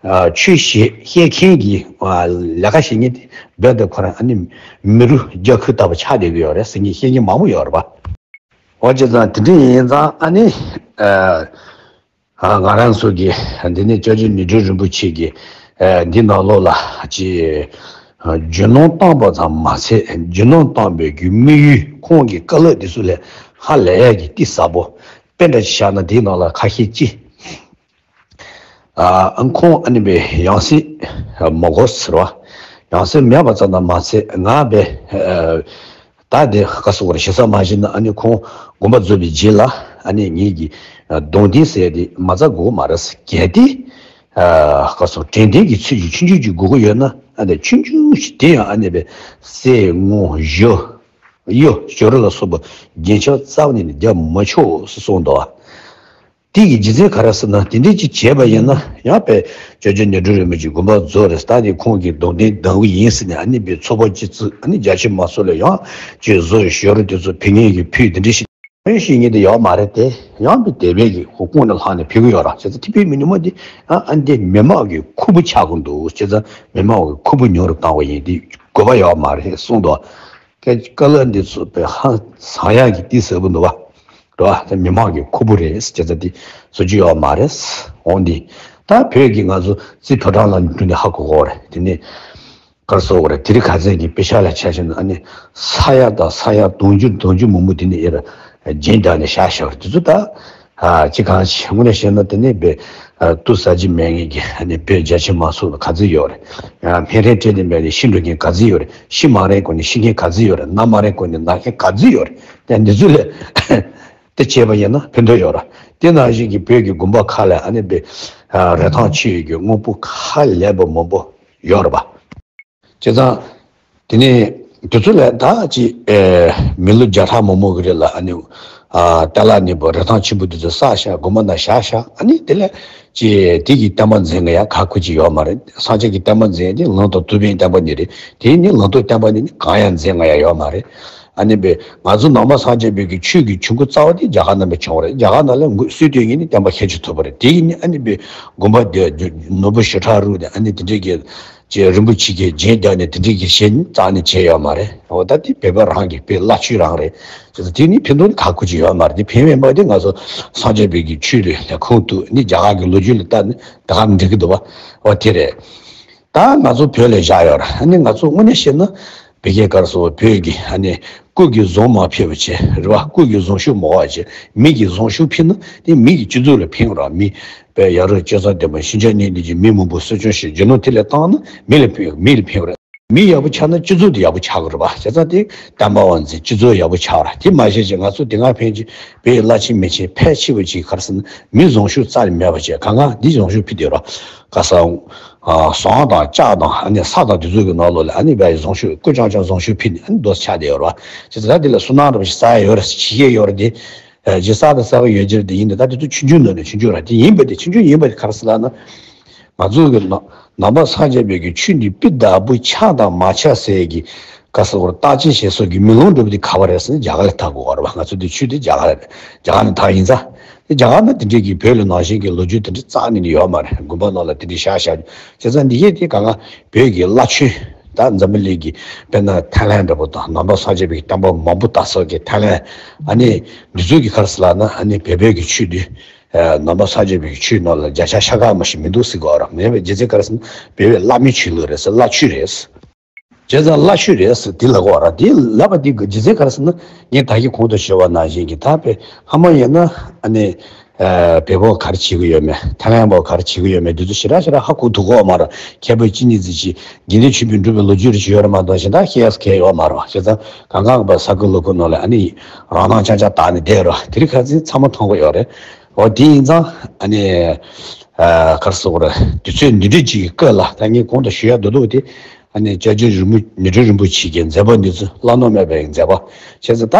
ཨ་ཆོས་བཤད་བཤད་མཁན་གྱི་ཨ་ལས་ཀ་བྱེད་མཁན་དེ་རྦད་དེ་ཁོ་རང་ཨ་ནི་མི་རུ་རྒྱ་ཁུ་ལྟ་བུ་ཆགས་བསྡད་ཀྱི་ཡོད་རེད་ཟེར་མཁན་བཤད་མཁན་མང་པོ་ཡོད་རེད་པ། འོ་བྱས་ཙང་དེ་འདྲ་ཡིན་ཙང་ཨ་ནི་ཨ་ ང་རང་ཚོ་གི་འདི་ནས་སྐྱབས་རྗེ་ཉི་སྤྲུལ་རིན་པོ་ཆེ་གི་འདི་ནང་ལོགས་ལ་ཅི་རྒྱུ་ནོར་བཏང་པ་ཙམ་མ་ཟད་རྒྱུ་ནོར་བཏང་པའི་གི་དམིགས་ཡུལ་ཁོང་གི་བཀའ་སློབ་འདི་ཚོ་ལས་ཧ་ལས་ཡ་གི་ཏི་ཟབ་པོ། དཔེ་འདྲ་ཅིག་བཞག་ན་འདིའི་ནང་ལ་ཁ་ཤས་ཅི། ཨ་ཁོང་ཨ་ནི་པའི་ཡང་སྲིད་མ་དགོས་ཟེར་བ། ཡང་སྲིད་མེད་པ་ཙམ་དུ་མ་ཟད་ང་པའི་ད་དེ་ག་སོགས་རེ་ཞེ་ས་མ་བྱིན་ན་ཨ་ནི་ཁོང་དགོངས་པ་རྫོགས་པའི་རྗེས་ལ་ཨ་ནི་ངེད་ཀྱི་གདུང་རྟེན་ཟེར་དེ་མ་རྩ་དགོས་མ་རེད། གལ་ཏེ་ག་སོགས་དྲན་རྟེན་གྱི་ཚུལ་གྱི་ཆུང་ཆུང་ཅིག་དགོས་ཀྱི་ཡོད་ན་ཨ་ནི་ཆུང་ཆུང་ཞིག་དེ་ཡང་ཨ་ནི་པའི་གསེར་དངུལ་གཡུ་གཡུ་བྱུ་རུ་ལ་སོགས་པ་རྒྱན་ཆ་རྩ་བ་ནས་རྒྱག་མི་ཆོག་ཟེར་གསུངས་འདུག་བ། དེ་གི་རྒྱུ་མཚན་ག་རེ་ཟེར་ན་དེ་འདྲས་ཅིག་བྱས་པ་ཡིན་ན་ཡང་དཔེ་སྐྱབས་རྗེ་ཉི་སྤྲུལ་རིན་པོ་ཆེ་དགོངས་པ་རྫོགས་རེད། ད་ནི་ཁོང་གི་གདུང་རྟེན་གདུང་གི་ཡིན་ཟེར་ནས་ཨ་ནི་པའི་ཚོགས་པ་ཅིག་བཙུགས་ཨ་ནི་རྒྱ་ཆེ་མ་སོགས་ལ་ཡང་ཅིག་བཟོ་ཞོར་དུ་ཚོ་ཕི་ངེས་ཀྱི་ཕུད་དེ་འདྲས་ཞིག་ཕན་ཤེས་ངེས་དེ་ཡོད་མ་རེད་དེ་ཡང་པའི་དེ་བས་ཀྱི་ཁོ་ཀུན་ནས་ལྷག་ནས་ཕེབས་ཀྱི་ཡོད་ར། བྱས་ཙང་ཐི་པའི་མི་ཉུང་མ་དེ་ཨ་ཨ་འདི་མི་དམངས་ཀྱི་ཁུར་པོ་ཆགས་ཀྱི་འདུག་བྱས་ཙང་མི་དམངས་ཀྱི་ཁུར་པོ་ཉོ་རུ་བཏང་བ་ཡིན་དེ་དགོས་པ་ཡོད་མ་རེད་གསུངས་འདུག་སྐད་བཀའ་སློབ་འདི་ཚོ་དཔེ་ཧང་སང་ཡག་གི་ཏི་ཟབ་པོ་འདུག་བ། རེད་བ། དེ་མི་དམངས་ཀྱི་ཁུར་པོ་རེད་ཟེར་ཙང་དེ་བཟོ་རྒྱུ་ཡོད་མ་རེད། འོང་འདི། ད་བོད་ཀྱི་ང་ཚོ་རྩིས་ཕོ་བྲང་ལ་འགྲོ་ནས་ཧ་གོ་གོ་རེད། དེ་ནས་གར་སོགས་རེད། དེ་རིང་ཁ་ཚན་གྱི་དཔེ་ཆ་ལ་ཆ་བཞག་ན་ཨ་ནི་ས་ཡ་དང་ས་ཡ་དུང་ཕྱུར་དུང་ཕྱུར་མང་པོ་དེ་ནས་ཨེ་ར་རྒྱན་བརྒྱབ་ནས་བཞག་བཞག་རེད། དེ་ཚོ་ད་ཨ་ཅི་གང་ཞིག་དངོས་གནས་བཤད་ན་དེ་ནས་བོད་ཨ་དུ་ཟ་རྒྱུ་མེད་མཁན་གྱི་ཨ་ནི་བོད་རྒྱ་ཆེ་མ་སོགས་ལ་ག་ཚོད་ཡོད་རེད། ཨ་སྨན་རིན་སྤྲད་དེ་མེད་ནས་ཤི་འགྲོ་མཁན་ག་ཚོད་ཡོད་རེད། ཤི་མ་རན་གོང་ནས་ཤི་མཁན་ག་ཚོད་ཡོད་རེད། ན་མ་རན་གོང་ནས་ན་མཁན་ག་ཚོད་ཡོད་རེད། ཡང་འདི་ཚོ་ལས་དེ་བྱས་པ་ཡིན་ན་ཕན་ཐོགས་ཡོད་ར། དེ་ནང་བཞིན་གྱི་བོད་ཀྱི་དགོན་པ་ཁག་ལ་ཨ་ནི་པའི་རེ་ཐང་ཆུ་ཡོད་ཀྱི་དངོས་པོ་ཁག་ལས་པ་མང་པོ་ཡོད་ར་བ། བྱས་ཙང་དེ་ནས་དེ་ཚོ་ལས་ད་ཅི་མི་ལོ་བརྒྱ་ཕྲག་མང་པོ་གི་རིང་ལ་ཨ་ནི་ཏཱ་ལ་ནི་པོ་རེ་ཐང་ཆེན་པོ་དེ་ཚོ་བསགས་ཤག་དགོན་པ་ནང་བཞག་ཤག་ཨ་ནི་དེ་ལས་ཅི་དེ་གི་བསྟན་པ་འཛིན་ག་ཡ་ག་ཁུ་ཅི་ཡོད་མ་རེད། སངས་རྒྱས་ཀྱི་བསྟན་པ་འཛིན་དེ་ལུང་དང་དུ་བའི་བསྟན་པ་ནི་རེད། དེ་ནི་ལུང་དང་བསྟན་པ་ནི་གང་ཡང་འཛིན་ག་ཡ་ཡོད་མ་རེད། ཨ་ནི་པའི་ང་ཚོ་ནང་པ་སངས་རྒྱས་པའི་གི་ཆོས་ཀྱི་ཆུ་འགོ་རྩ་བ་དེ་རྒྱ་གར་ནང་པའི་བྱུང་བ་རེད། རྒྱ་གར་ནང་ལ་འགོ་སྲོལ་གཏོད་མཁན་ནི་བསྟན་པ་ཤེས་ཆུ་ཐུབ་པ་རེད། དེ་ཡིན་ནི་ཨ་ནི་པའི་དགོན་པ་དེ་ནོར་བུ་ཞི་ཁྲ་རུ་དེ་ཨ་ནི་དེ་འདྲས་ཀྱི་ཅེས་རིན་པོ་ཆེ་གི་རྒྱན་རྒྱག་ནས་དེ་འདྲས་ཀྱི་ཞེན་རྩ་ནས་བྱས་ཡོད་མ་རེད། འོ་ད་དེ་བོད་པ་རང་གི་བོད་བླ་ཆོས་རང་རེད། ཅེས་དེ་ནི་ཕན་ཐོགས་ནི་ག་ཁུ་ཅི་ཡོད་མ་རེད། དེ་ཕན་མེད་པ་དེ་ང་ཚོ་སངས་རྒྱས་པའི་གི་ཆོས་ལ་ལས་ཁུངས་གཏུགས་ནི་རྒྱ་གར་གི་ལོ་རྒྱུས་ལ་ལྟ་ནི་ད་ག་འགྲིག་གི་འདུག་བ། འོ་དེ་རེད། ད་ང་ཚོ་བོད་ལ་བཞག་ཡོད་ར། ཨ་ནི་ང་ཚོ་དངོས་གནས་བཤད་ན་བི་ཀེ་གར་སོགས་བོད་ཀྱི་ཨ་ནི་སྐུ་གི་གཟུངས་མ་ཕེབས་པ་བྱས་རེད་བ། སྐུ་གི་གཟུངས་གཞུག་མ་བ་བྱས་མི་གི་གཟུངས་གཞུག་ཕེབས་ན་དེ་མི་གི་སྤྱི་ཚོགས་ལ་ཕན་ར། མི་དཔེ་ཡ་རབས་སྤྱོད་བཟང་ལྡན་པ་ཤིན་སྦྱངས་སྙིང་ལྡན་གྱི་མི་མང་པོ་གསོ་སྐྱོང་བྱེད་རྒྱུ་ནོར་དེ་ལས་བཏང་ན་མི་ལ་ཕན་མི་ལ་ཕན་ར། མི་ཡག་པོ་ཆགས་ན་སྤྱི་ཚོགས་དེ་ཡག་པོ་ཆགས་དགོས་རེད་བ། བྱས་ཙང་དེ་བསྟན་པ་བ་འཛིན་སྤྱི་ཚོགས་ཡག་པོ་ཆགས་ར། དེ་མ་ཤེས་ཅིག་ང་ཚོ་དེ་སྔ་ཕན་ཆད་བོད་ཀྱི་བླ་ཆེན་མི་ཆེན་ཕལ་ཆེ་བ་ཅིག་གར་སོང་ན་མི་གཟུངས་གཞུག་རྩ་ནས་མེད་པ་བྱས་གང་ག་འདི་གཟུངས་གཞུག་ཕུལ་དེ་ར། ག་ས། ཟོང་དང་ལྕགས་དང་ཨ་ནི་ས་དང་དེ་ཚོ་གི་ནང་ལོགས་ལ་ཨ་ནི་བའི་གཟུངས་གཞུག་སྐུ་རྐྱང་རྐྱང་གཟུངས་གཞུག་ཕུལ་ནས་ཨ་ནི་རྡོ་ཆགས་བསྡད་ཡོད་ར། བྱས་ཙང་དེ་ལ་སུན་སྣང་ར་བ་ཞིག་ས་ཡ་ཡོད་ར་ཞིག་ཡས་ཡོད་ར་དེ། ཇི་ས་དང་ས་བ་ཡོད་ཀྱི་ར་དེ་ཡིན་དེ་ད་དེ་ཚོ་ཆུང་ཆུང་ནང་ནས་ཆུང་ཆུང་ར་དེ་ཡིན་པ་དེ་ཆུང་ཆུང་ཡིན་པ་དེ་ག་རེ་ཟེར་ལབ་ན། ང་ཚོ་གི་ནང་ནང་པ་སངས་རྒྱས་པའི་གི་ཆོས་འདི་སྤུས་དག་པོ་ཆགས་དང་མ་ཆགས་ཟེར་གི་ག་ས་བར་བརྟག་དཔྱད་བྱེད་སོགས་ཀྱི་མེ་ལོང་འདྲ་པོ་དེ་ག་བ་རེད་ཟེར་ན་རྒྱ་གར་ལ་ཐག་དགོས་པ་རེད་བ། ང་ཚོ་འདི་ཆོས་འདི་རྒྱ་གར་རེད། རྒྱ་གར་ནས་ཐག་ཡིན་ཙང་། དེ་རྒྱ་གར་ནང་དེ་འདྲའི་གི་བོད་ལ་ནང་བཞིན་གྱི་ལོ་རྒྱུས་དེ་འདྲ་རྩ་ནས་ནི་ཡོད་མ་རེད། དགོན་པ་ནང་ལ་དེ་འདྲའི་བཞག་བཞག་བྱས་ཙང་འདི་གས་དེ་ག་ང་བོད་ཀྱི་བླ་ཆོས་ད་འཛམ་བུ་གླིང་གི་དཔེར་ན་ཐའི་ལན་འདྲ་པོ་དང་ནང་པ་སངས་རྒྱས་པའི་བསྟན་པ་མང་པོ་དར་ས་གི་ཐའི་ལན་ཨ་ནི་འདི་ཚོ་གི་ག་རེ་ཟེར་ལབ་ན་ཨ་ནི་བོད་བོད་ཀྱི་ཆོས་འདི་ནང་པ་སངས་རྒྱས་པའི་ཆོས་ནང་ལ་བརྒྱ་ཆ་ཤ་ཁ་མ་ཞིག་མི་འདུག་ཟེར་གི་ཡོད་རེད། མེད་པའི་རྒྱུ་མཚན་ག་རེ་ཟེར་ན་བོད་པའི་བླ་མའི་ཆོས་ལུགས་རེད་ཟེར། བླ་ཆོས་རེད་ཟེར། བྱས་ཙང་བླ་ཆོས་རེད་ཟེར་དེ་ལབ་ཀྱི་ཡོད་རེད། དེ་ལབ་པ་དེ་གི་རྒྱུ་མཚན་ག་རེ་ཟེར་ན་ངས་ད་གིན་གོང་དུ་ཞུས་པ་ནང་བཞིན་གྱི་ད་དཔེ་ཧ་མ་ཡིན་ན་ཨ་ནི་བོད་པ་ག་རེ་བྱེད་ཀྱི་ཡོད་མེད་ཐའི་ལན་པ་ག་རེ་བྱེད་ཀྱི་ཡོད་མེད་འདི་ཚོ་ཞེ་དྲག་ཞེ་དྲག་ཧ་གོ་ཐུབ་ཀྱི་ཡོད་མ་རེད། མཁས་པ་གཅིག་གཉིས་ཙམ་ཅིག་དགེ་འདུན་ཆོས་འཕེལ་འབྲུག་པའི་ལོ་རྒྱུས་རེ་བྱེད་ཡོད་རེད་མ་གཏོགས་གཞན་དག་ཤེས་ཡ་གང་ཡོད་མ་རེད་བ། བྱས་ཙང་གང་གང་གི་ས་ཁུལ་ལོ་ཁུལ་ནང་ལ་ཨ་ནི་རང་སྣང་རྐྱང་རྐྱང་དག་ནས་བསྡད་རེད་བ། དེ་རིང་ཁ་སང་ཚང་མ་མཐོང་གི་ཡོད་རེད། འོ་དེ་ཡིན་ཙང་ཨ་ནི་ག་རེ་ཟེར་དགོས་རེད། དུས་ཚོད་འདི་འདྲ་ཅིག་གི་སྐབས་ལ་ད་ངས་གོང་དུ་ཞུ་ཡ་འདོད་འདོད་དེ་ཨ་ནི་སྐྱབས་རྗེ་རིན་པོ་ཉི་སྤྲུལ་རིན་པོ་ཆེ་གི་མཛད་པ་འདི་ཚོ་བླ་ན་མེད་པའི་མཛད་པ་བྱས་ཙང་ད་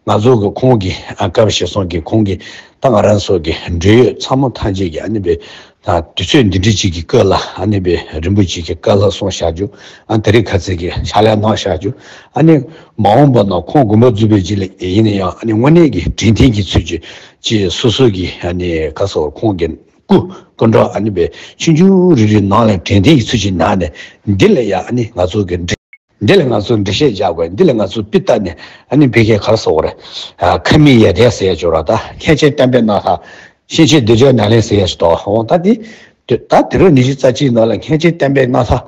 ང་ཚོ་གི་ཁོང་གི་ཨ་སྐབས་ཤིག་སོང་གི་ཁོང་གི་ད་ང་རང་ཚོ་གི་འབྲེལ་ཡོད་ཚང་མ་ཐམས་ཅད་ཀྱི་ཨ་ནི་པའི་ད་དུས་ཚོད་འདི་འདྲ་ཅིག་གི་སྐབས་ལ་ཨ་ནི་པའི་རིན་པོ་ཆེ་གི་བཀའ་སློབ་གསུངས་བཞག་རྒྱུ་ཨ་དེ་རིང་ཁ་ཚིག་གི་ཕྱག་ལས་གནང་བཞག་རྒྱུ་ཨ་ནི་མ་འོངས་པ་ན་ཁོང་དགོངས་པ་རྫོགས་པའི་རྗེས་ལ་ཡིན་ན་ཡང་ཨ་ནི་དངོས་གནས་ཀྱི་དྲན་རྟེན་གྱི་ཚུལ་གྱི་ཅིག་སོ་སོ་གི་ཨ་ནི་ག་རེ་ཟེར་ཁོང་གི་སྐུ་སྐུ་འདྲ་ཨ་ནི་པའི་ཆུང་ཆུང་རིལ་རིལ་ནང་ལ་དྲན་རྟེན་གྱི་ཚུལ་གྱི་ནང་ནས་འདི་ལ་ཡ་ཨ་ནི་ང་ཚོ་གི་འདི་ལ་ང་ཚོ་འགྲེལ་བཤད་རྒྱག་དགོས། འདི་ལ་ང་ཚོ་དཔེ་ལྟ་ནས་ཨ་ནི་བོད་སྐད་ག་རེ་ཟེར་དགོས་རེད། ཨ་ཁ་མིག་ཡར་ལྟས་ཟེར་ཡ་ཅིག་ཡོད་རེད། ད་མཁན་ཆེན་བསྟན་པའི་རྣམ་ཐར་ ཤེས་བྱའི་བདེ་འཇགས་ནཱ་ལེན་ཟེར་ཡ་ཞིག་འདུག་འོ་ད་དེ། ད་དུས་རབས་ཉི་ཤུ་རྩ་གཅིག་ནང་ལ་མཁན་ཆེན་བསྟན་པའི་རྣམ་ཐར།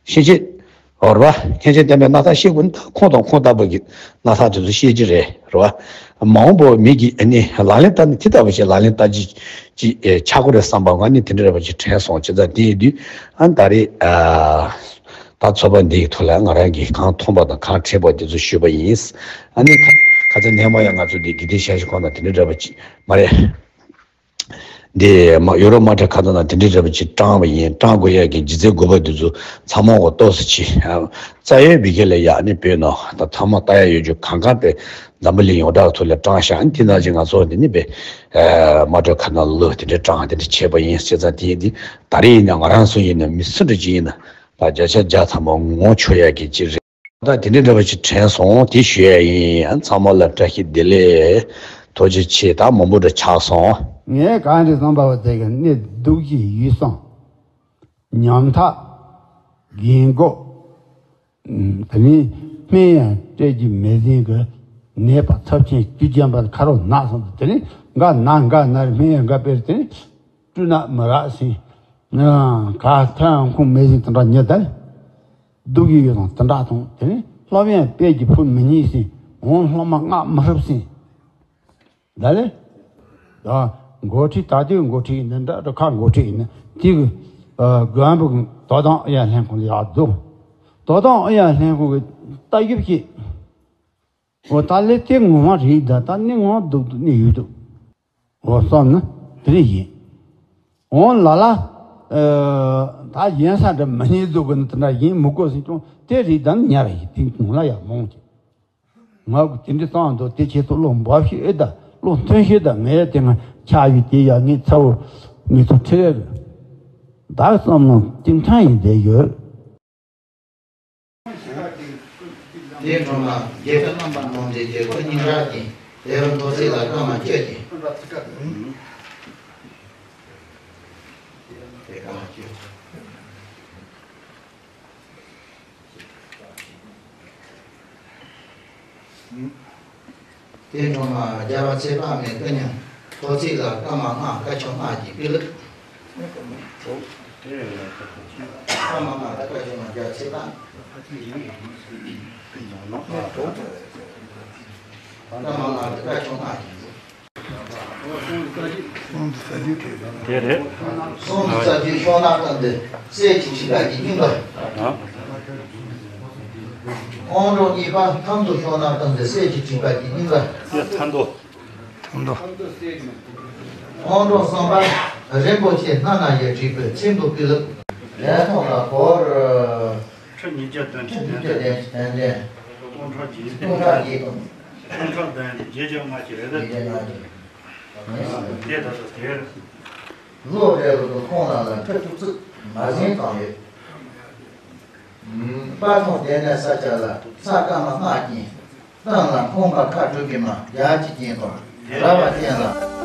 ཤེས་བྱེད། འོ་རེད་པ། མཁན་ཆེན་བསྟན་པའི་རྣམ་ཐར་ཤེས་དགོས་ན་ད་ཁོང་དང་ཁོང་ལྟ་བུ་གི་རྣམ་ཐར་དེ་ཚོ་ཤེས་ཀྱི་རེད། རེད་པ། མ་འོངས་པ་མི་གིས་ཨ་ནི་ལག་ལེན་བསྟར་ན་དེ་ལྟ་བུ་ཞིག་ལག་ལེན་བསྟར་གྱི་ཅིག་ཆགས་ཀྱི་རེད་བསམ་པ་ང་ནི་དེ་འདྲ་རེད་པ་ཅིག་དྲན་སོང་། བྱས་ཙང་དེ་ཡིན་དུས་ཨ་ནི་ད་རེས་ཨ་ད་ཚོགས་པ་འདིའི་ཐོག་ལ་ང་རང་གིས་གང་མཐོང་པ་དང་གང་དྲན་པ་དེ་ཚོ་ཞུས་པ་ཡིན། ཨ་ནི་ཁ་ཁ་ཚ་ནས་མ་ཡང་ང་ཚོ་འདི་དགེ་ལྡན་ཤར་ཕྱོགས་ཁོངས་ནང་དེ་འདྲ་རེད་པ་ཅིག་མ་རེད། འདི་མ་ཡོ་རོབ་དམག་གྲ་ཁ་ཐོག་ན་དེ་འདྲའི་རེ་བ་ཅིག་བཀྲམ་པ་ཡིན། བཀྲམ་དགོས་ཡ་གི་ལྗིད་ཚད་དགོས་པ་འདི་ཚོ་ཚང་མ་འོ་ཏོག་ཙམ་ཅིག་རྩ་ཡོད་བི་གེ་ལ་ཡག་ནི་བོད་ནང་ད་ཚང་མ་ལྟ་ཡ་ཡོད་རྒྱུ་གང་ག་དེ་འཛམ་བུ་གླིང་ཡོངས་གྲགས་ཐོག་ལ་བཀྲམ་ཤག་དེ་ནང་བཞིན་ང་ཚོ་འདི་ནི་བས་དམག་གྲ་ཁ་ཐོག་ལོ་དེ་འདྲའི་བཀྲམ་དེ་འདྲ་བྱས་པ་ཡིན། བྱས་ཙང་དེ་ཡིན་དེ་ད་རེས་ཡིན་ན་ང་རང་ཚོ་ཡིན་ན་མི་སུ་འདྲ་ཅིག་ཡིན་ན་ད་བརྒྱ་ཆ་བརྒྱ་ཚང་མ་ངོ་ཆོད་ཡ་གི་ཅིག་རེད། ད་དེ་འདྲའི་འདྲ་བ་ཞིག་དྲན་སོང་། དེ་ཞུ་ཡ་ཡིན། ཚང་མ་ལ་བཀྲ་ཤིས་བདེ་ལེགས། ཐུགས་རྗེ་ཆེ། ད་མང་པོ་འདྲ་ཆགས་སོང་། ངས་གང་རེད་བསམ་པ་བ་དེ་ག་ནི་སྡུག་ཅིག་ཡུད་སོང་། ཉམ་ཐག་རྒན་གོག་དེ་ནས་སྨན་ཡང་སྤྲད་ཀྱི་མེད་ཟིན་གི་ནད་པ་ཚབས་ཆེན་བཅུ་རྒྱན་པ་ཁ་རོག་ན་སོང་། དེ་ནས་འགའ་ན་འགའ་ན་རེ་སྨན་ཡང་འགའ་སྤེར་དེ་ནས་སྤྲུལ་ན་མི་རག་ཟིན། ག་ཐ་ཡང་ཁུངས་མེད་ཟིན་དེ་འདྲ་ཉེ་དལ། སྡུག་གི་ཡོད་དང་དེ་འདྲ་དང་དེ་ནི་སློབ་ཡོན་དཔེ་གྱི་ཕུལ་མི་ཉེས་ཟིན། འོང་སློབ་མ་མངགས་མི་ཧྲུབ་ཟིན། ད་ལེ། ད་འགོ་ཁྲིད་ད་ལྟའི་འགོ་ཁྲིད་ཡིན་ན་འདྲ་འགྲོ་ཁ་འགོ་ཁྲིད་ཡིན་ན་དེ་གི་དགོན་པ་གི་དོ་དམ་ཨུ་ཡོན་ལྷན་ཁང་ལ་ཡག་འདུག་དོ་དམ་ཨུ་ཡོན་ལྷན་ཁང་གི་ལྟ་ཞིབ་བྱེད། འོ་ད་ལེ་དེ་ངོ་མ་རེད། ད་ད་ནི་ངོ་སྡུག་འདུག་ནི་ཡོད་འདུག་འོ་བསམ་ན་དེ་རེད་ཡིན། འོང་ལ་ལ། ད་གཞན་ས་འདྲ་མི་སྙིང་འཛུགས་གི་ནི་དེ་འདྲ་ཡིན་མི་དགོས་ཟིན་ཀྱང་དེ་རེད་ད་ནི་ཉར་ཡིན་དེ་ངོ་ལ་ཡག་མང་གི་ང་གི་དེ་འདྲ་བསམ་འདུག་དེ་ཁྱེད་ཚོ་བློ་འབབ་ཤེས་ཨེ་ད་བློ་མཐུན་ཤེས་ད་ངས་དེ་ང་ཆ་ཡི་དེ་ཡག་ངས་ཚ་བོ་ངས་ཚོ་ཁྲེལ་ཡོད་གི་ད་བསམ་ན་གཅིག་མཐའ་ཡིན་བསྡད་ཡོད། དེའི་དྲུང་ལ་རྒྱལ་ཁབ་རྣམ་པ་གནང་སྟེ་རྒྱལ་པོ་སྙན་གྲགས་ཀྱིས་དེ་རུ་མཐོ་ཚད་ལ་སྐར་མ་བཅུ་གྱིས། དེ་སྐར་མ་བཅུ། དེའི་དྲུང་ལ་རྒྱལ་བ་ཚེ་དཔག་མེད་སྐུ་མྱ་ངན་མཐོ་ཚད་ལ་སྐར་མ་ལྔ་སྐར་ཆུང་ལྔ་གྱི་པི་ལི། སྐར་མ་ལྔ་དང་སྐར་ཆུང་ལྔ་རྒྱལ་བ་ཚེ་དཔག་སྐར་མ་ལྔ་དང་སྐར་ཆུང་ལྔ་གྱི། དེ་རེད། གསུང་དུ་རྩ་རྒྱུད་ཤོག་ནག་སྟེང་དུ་གསེར་གྱི་ཁྲི་ཀ་གི་སྙིང་ག་ཨ། དབང་སྒྲོགས་གཉིས་པ་ཐང་དུ་ཤོག་ནག་སྟེང་དུ་གསེར་གྱི་ཁྲི་ཀ་གི་སྙིང་ག་དེ་ཐང་དུ། ཐང་དུ། དབང་སྒྲོགས་གསུམ་པ་རིན་པོ་ཆེ་སྣ་ནག་ཡིས་བྲིས་པའི་ཚེམ་བུ་པི་ལི། ལས་ཐོག་ལ་སྒོར། ཁྲི་ཉིས་བརྒྱ་བདུན་ཁྲི་ཉིས་བརྒྱ་བདུན་ཁྲི་བདུན་ལྡན། སྟོང་ཕྲག་བརྒྱད། སྟོང་ཕྲག་བརྒྱད་དང་། སྟོང་ཕྲག་བདུན་བརྒྱད་བརྒྱ་ལྔ་བཅུ་རེད་ད། བརྒྱད་བརྒྱ་ལྔ་བཅུ། དེ་ད་ལྟ་དེར། ལོ་རེ་ལ་ཁོང་རྣམས་ལ་ཁྲི་བཅུ་གཅིག་མ་ཟིན་ཙམ་ཡོད། དཔའ་ཐང་ལྡན་ནས་ས་ཆ་ལ་ས་སྐར་མ་ལྔ་བརྒྱན། སྟེང་ལ་ཁང་པ་ཁ་དྲུག་གི་མ་རྒྱ་ཆེ་ཅན་དང་ར་བ་ཅན་ལ།